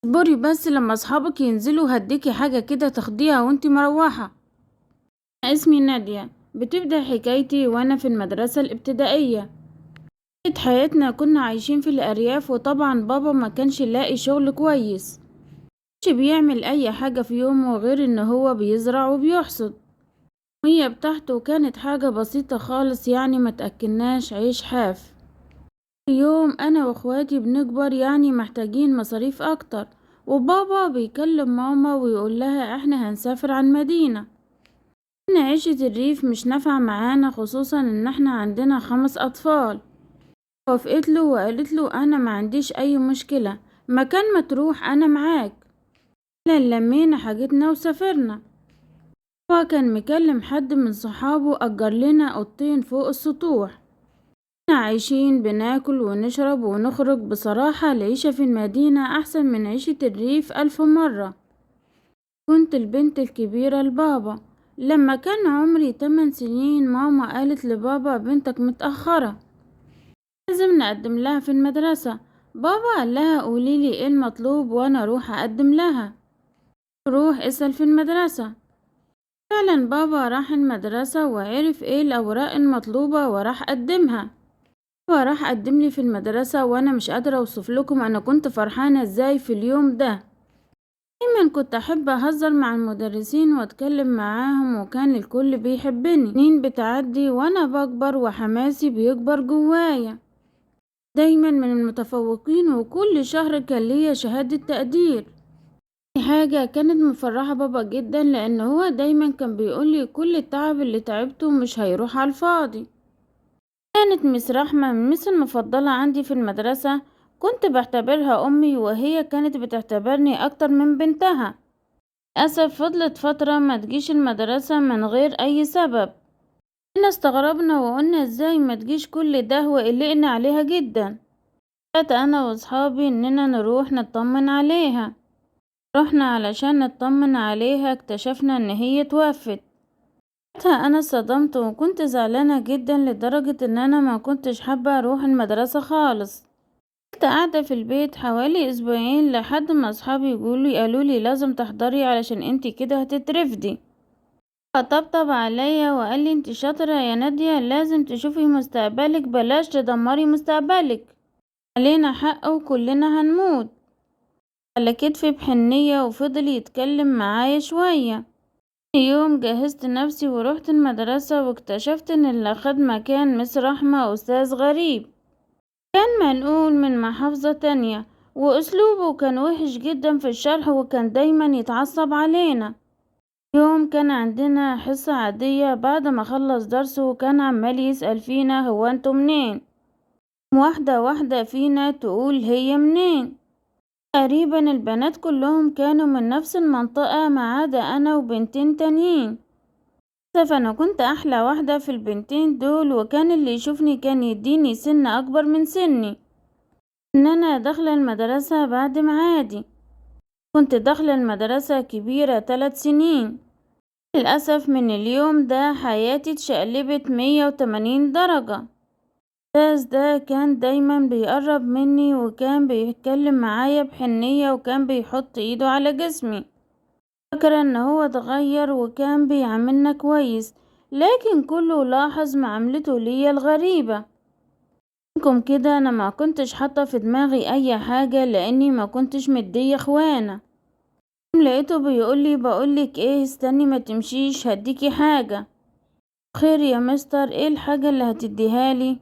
اصبري بس لما اصحابك ينزلوا هديكي حاجة كده تاخديها وانتي مروحة. اسمي نادية. بتبدأ حكايتي وانا في المدرسة الابتدائية. حياتنا كنا عايشين في الارياف، وطبعا بابا ما كانش لاقي شغل كويس، مش بيعمل اي حاجة في يومه غير ان هو بيزرع وبيحصد. المية بتاعته كانت حاجة بسيطة خالص، يعني ما تأكلناش عيش حاف. يوم انا واخواتي بنكبر يعني محتاجين مصاريف اكتر، وبابا بيكلم ماما ويقول لها احنا هنسافر عن مدينة، ان عيشة الريف مش نافعة معانا، خصوصا ان احنا عندنا 5 اطفال. وافقت له وقالت له انا ما عنديش اي مشكلة، مكان ما تروح انا معاك. لمينا حاجتنا وسافرنا. هو كان مكلم حد من صحابه اجر لنا اوضتين فوق السطوح. احنا عايشين بناكل ونشرب ونخرج. بصراحة العيشة في المدينة احسن من عيشة الريف 1000 مرة. كنت البنت الكبيرة لبابا. لما كان عمري 8 سنين ماما قالت لبابا بنتك متأخرة، لازم نقدم لها في المدرسة. بابا قال لها قوليلي ايه المطلوب وانا اروح اقدم لها، روح اسأل في المدرسة. فعلا بابا راح المدرسة وعرف ايه الاوراق المطلوبة وراح قدمها. بابا راح قدم لي في المدرسة، وانا مش قادرة اوصف لكم انا كنت فرحانة ازاي في اليوم ده. دايما كنت احب اهزر مع المدرسين واتكلم معاهم، وكان الكل بيحبني. سنين بتعدي وانا بكبر وحماسي بيكبر جوايا. دايما من المتفوقين، وكل شهر كان ليا شهادة تقدير. دي حاجة كانت مفرحة بابا جدا، لان هو دايما كان بيقولي كل التعب اللي تعبته مش هيروح على الفاضي. كانت مس رحمة مس المفضلة عندي في المدرسة، كنت بعتبرها أمي وهي كانت بتعتبرني أكتر من بنتها. للأسف فضلت فترة ما تجيش المدرسة من غير أي سبب. احنا استغربنا وقلنا ازاي ما تجيش كل ده، وقلقنا عليها جدا. بدأت أنا وأصحابي إننا نروح نطمن عليها. رحنا علشان نطمن عليها، اكتشفنا إن هي توفت. ساعتها أنا اتصدمت وكنت زعلانة جدا لدرجة إن أنا ما كنتش حابة أروح المدرسة خالص. كنت قاعدة في البيت حوالي أسبوعين لحد ما أصحابي قالولي لازم تحضري علشان انتي كده هتترفدي. طبطب عليا وقال لي انتي شاطرة يا نادية، لازم تشوفي مستقبلك، بلاش تدمري مستقبلك، علينا حق وكلنا هنموت. على كتفي بحنية وفضل يتكلم معايا شوية. يوم جهزت نفسي ورحت المدرسة، واكتشفت ان اللي خد مكان مس رحمة أستاذ غريب، كان منقول من محافظة تانية، وأسلوبه كان وحش جدا في الشرح، وكان دايما يتعصب علينا. يوم كان عندنا حصة عادية، بعد ما خلص درسه كان عمال يسأل فينا هو انتوا منين، واحدة واحدة فينا تقول هي منين. تقريبا البنات كلهم كانوا من نفس المنطقة ما عدا أنا وبنتين تانيين. للأسف أنا كنت أحلى واحدة في البنتين دول، وكان اللي يشوفني كان يديني سن أكبر من سني. إن أنا داخلة المدرسة بعد معادي، كنت داخلة المدرسة كبيرة 3 سنين. للأسف من اليوم ده حياتي اتشقلبت 180 درجة. الأستاذ ده كان دايما بيقرب مني وكان بيتكلم معايا بحنية وكان بيحط ايده على جسمي. فاكرة ان هو اتغير وكان بيعاملنا كويس، لكن كله لاحظ معاملته ليا الغريبة. منكم كده انا ما كنتش حاطة في دماغي اي حاجة لاني ما كنتش مدية اخوانه. لقيته بيقولي بقولك ايه، استني ما تمشيش هديكي حاجة. خير يا مستر، ايه الحاجة اللي هتديها لي؟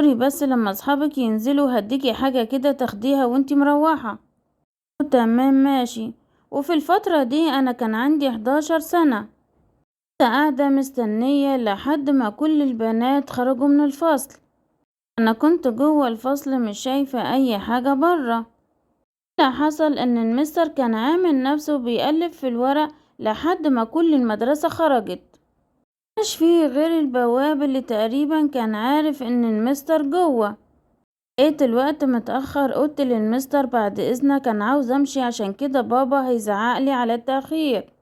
سوري بس لما اصحابك ينزلوا هديكي حاجة كده تاخديها وانتي مروحة. تمام ماشي. وفي الفترة دي انا كان عندي 11 سنة. كنت قاعدة مستنية لحد ما كل البنات خرجوا من الفصل. انا كنت جوه الفصل مش شايفة اي حاجة برا. اللي حصل ان المستر كان عامل نفسه بيقلب في الورق لحد ما كل المدرسة خرجت. مش فيه غير البواب اللي تقريبا كان عارف ان المستر جوه. لقيت الوقت متأخر، قلت للمستر بعد اذنك انا عاوز امشي عشان كده بابا هيزعقلي على التأخير.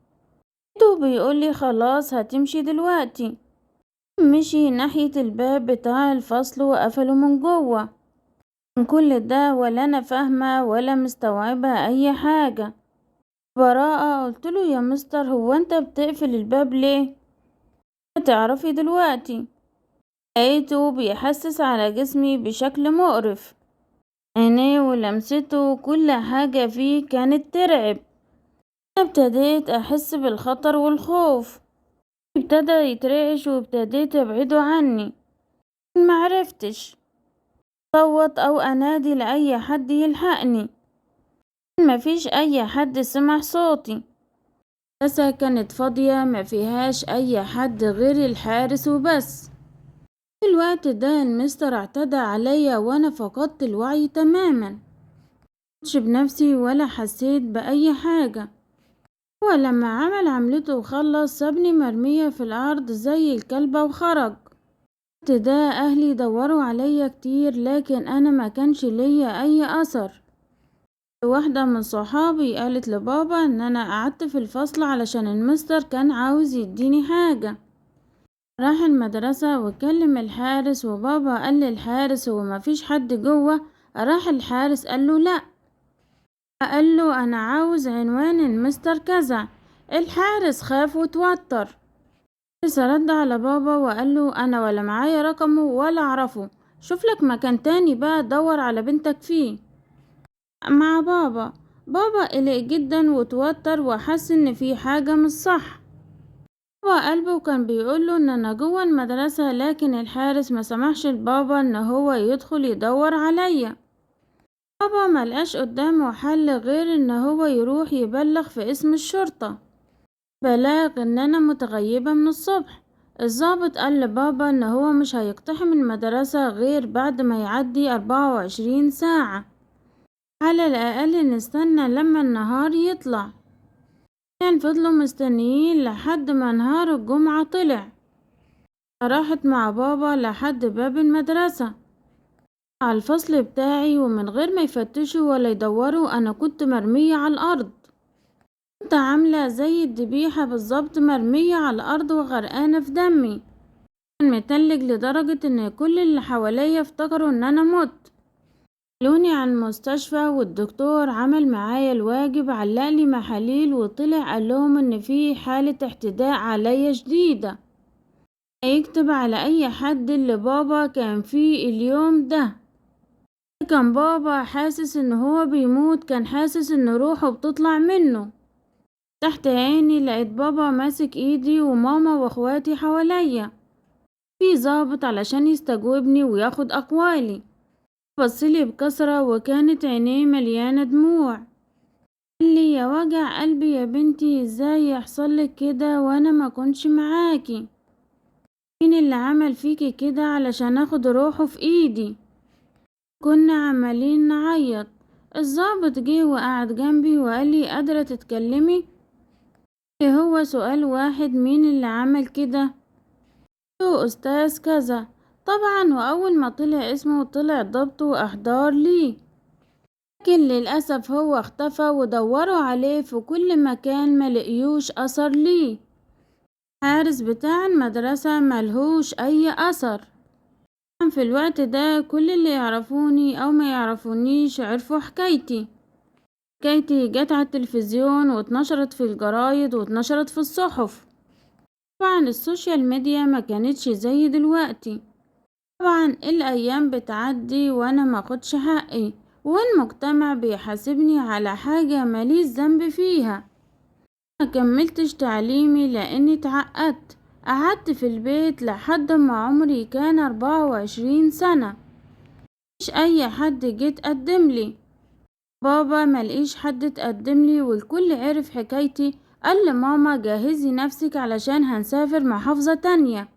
لقيته بيقولي خلاص هتمشي دلوقتي. مشي ناحية الباب بتاع الفصل وقفله من جوه. كل ده ولا أنا فاهمة ولا مستوعبة أي حاجة. براءة قلت له يا مستر هو أنت بتقفل الباب ليه؟ تعرفي دلوقتي. لقيته بيحسس على جسمي بشكل مقرف، عينيه ولمسته كل حاجة فيه كانت ترعب. ابتديت أحس بالخطر والخوف، ابتدى يترعش وابتديت أبعده عني. معرفتش صوت أو أنادي لأي حد يلحقني، مفيش أي حد سمع صوتي. المدرسة كانت فاضية ما فيهاش أي حد غير الحارس وبس. في الوقت ده المستر اعتدى عليا وأنا فقدت الوعي تماما، مش بنفسي ولا حسيت بأي حاجة. ولما عمل عملته وخلص سابني مرمية في الأرض زي الكلبة وخرج. الوقت ده أهلي دوروا عليا كتير لكن أنا ما كانش ليا أي أثر. واحدة من صحابي قالت لبابا إن أنا قعدت في الفصل علشان المستر كان عاوز يديني حاجة. راح المدرسة وكلم الحارس، وبابا قال للحارس هو ما فيش حد جوه. راح الحارس قال له لا، قال له أنا عاوز عنوان المستر كذا. الحارس خاف وتوتر. رد على بابا وقال له أنا ولا معايا رقمه ولا أعرفه، شوف لك مكان تاني بقى دور على بنتك فيه. مع بابا، بابا قلق جدا وتوتر وحس إن في حاجة مش صح. بابا قلبه كان بيقوله إن أنا جوه المدرسة، لكن الحارس ما سمحش لبابا إن هو يدخل يدور عليا. بابا ملقاش قدامه حل غير إن هو يروح يبلغ في اسم الشرطة بلاغ إن أنا متغيبة من الصبح. الضابط قال لبابا إن هو مش هيقتحم المدرسة غير بعد ما يعدي 24 ساعة، على الأقل نستنى لما النهار يطلع. كان فضلوا مستنيين لحد ما نهار الجمعة طلع. راحت مع بابا لحد باب المدرسة على الفصل بتاعي، ومن غير ما يفتشوا ولا يدوروا أنا كنت مرمية على الأرض. كنت عاملة زي الذبيحة بالظبط، مرمية على الأرض وغرقانة في دمي. كان متلج لدرجة إن كل اللي حواليا افتكروا إن أنا مت. نقلوني على المستشفى والدكتور عمل معايا الواجب، علقلي محاليل وطلع قال لهم إن في حالة اعتداء عليا شديدة، يكتب على أي حد اللي بابا كان فيه اليوم ده. كان بابا حاسس إن هو بيموت، كان حاسس إن روحه بتطلع منه. تحت عيني لقيت بابا ماسك ايدي وماما واخواتي حواليا، في ظابط علشان يستجوبني وياخد اقوالي. بصلي بكسرة وكانت عينيه مليانة دموع. قال لي يا وجع قلبي يا بنتي، ازاي يحصل لك كده وانا ما كنتش معاكي؟ مين اللي عمل فيكي كده علشان اخد روحه في ايدي؟ كنا عمالين نعيط. الظابط جه وقعد جنبي وقال لي قادرة تتكلمي؟ هو سؤال واحد، مين اللي عمل كده؟ أستاذ كذا. طبعا وأول ما طلع اسمه طلع ضبطه وأحضار ليه، لكن للأسف هو اختفى ودوروا عليه في كل مكان ما لقيوش أثر ليه. الحارس بتاع المدرسة ملهوش أي أثر. في الوقت ده كل اللي يعرفوني أو ما يعرفونيش عرفوا حكايتي. حكايتي جت على التلفزيون واتنشرت في الجرايد واتنشرت في الصحف. طبعا ال social media ما كانتش زي دلوقتي. طبعا الأيام بتعدي وأنا ما أخدش حقي، والمجتمع بيحاسبني على حاجة ماليش ذنب فيها. ما كملتش تعليمي لأني اتعقدت، قعدت في البيت لحد ما عمري كان 24 سنة. مش أي حد جه اتقدم لي، بابا ملقيش حد اتقدم لي، والكل عرف حكايتي. قال لماما جهزي نفسك علشان هنسافر محافظة تانية.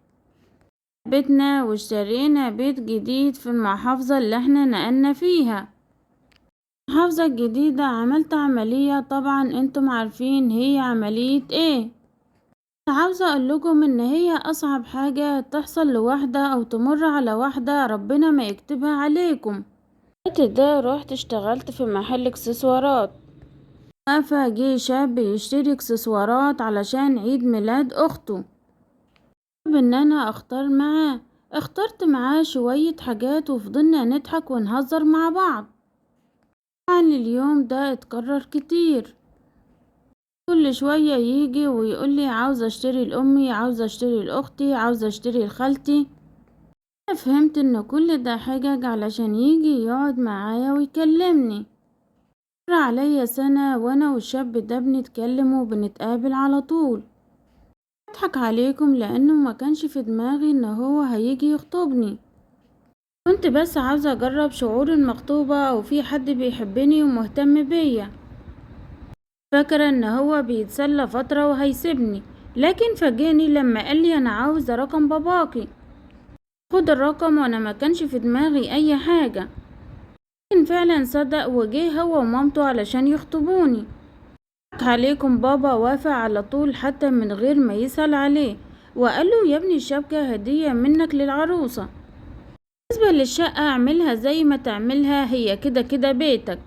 بيتنا واشترينا بيت جديد في المحافظة اللي احنا نقلنا فيها. المحافظة الجديدة عملت عملية، طبعا انتم عارفين هي عملية ايه. عاوزة اقول لكم ان هي اصعب حاجة تحصل لواحدة او تمر على واحدة، ربنا ما يكتبها عليكم. الوقت ده روحت اشتغلت في محل اكسسوارات. واقفة جه شاب يشتري اكسسوارات علشان عيد ميلاد اخته، طلب ان انا اختار معاه. اخترت معاه شوية حاجات وفضلنا نضحك ونهزر مع بعض. طبعا اليوم ده اتكرر كتير، كل شوية يجي ويقولي عاوزة اشتري لأمي، عاوزة اشتري لأختي، عاوزة اشتري لخالتي. انا فهمت ان كل ده حجج علشان يجي يقعد معايا ويكلمني. مر عليا سنة وانا والشاب ده بنتكلم وبنتقابل على طول. اضحك عليكم لانه ما كانش في دماغي ان هو هيجي يخطبني، كنت بس عاوزة اجرب شعور المخطوبة او في حد بيحبني ومهتم بيا. فاكرة ان هو بيتسلى فترة وهيسيبني، لكن فاجئني لما قال لي انا عاوزة رقم باباكي. خد الرقم وانا ما كانش في دماغي اي حاجة، لكن فعلا صدق وجه هو ومامته علشان يخطبوني. عليكم بابا وافق على طول حتى من غير ما يسأل عليه، وقال له يا ابني الشبكة هدية منك للعروسة. بالنسبة للشقة اعملها زي ما تعملها، هي كده كده بيتك،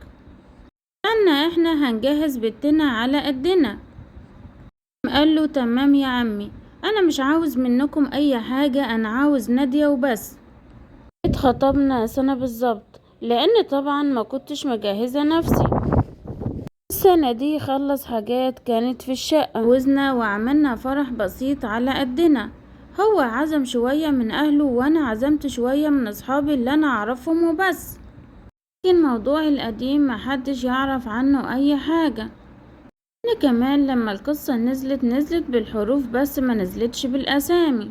لأن احنا هنجهز بيتنا على قدنا. قال له تمام يا عمي، انا مش عاوز منكم اي حاجة، انا عاوز نادية وبس. اتخطبنا سنة بالظبط، لان طبعا ما كنتش مجهزة نفسي. السنة دي خلص حاجات كانت في الشقة، وزنا وعملنا فرح بسيط على قدنا. هو عزم شوية من اهله وانا عزمت شوية من اصحابي اللي انا اعرفهم وبس، لكن موضوع القديم محدش يعرف عنه اي حاجة. انا كمان لما القصة نزلت، نزلت بالحروف بس ما نزلتش بالاسامي.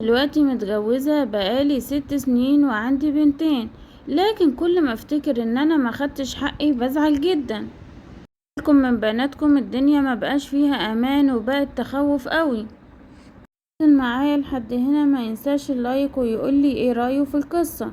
دلوقتي متجوزة بقالي 6 سنين وعندي بنتين، لكن كل ما افتكر ان انا ما خدتش حقي بزعل جدا. لكم من بناتكم الدنيا ما بقاش فيها امان وبقت تخوف قوي. معايا لحد هنا ما ينساش اللايك ويقولي ايه رايه في القصة.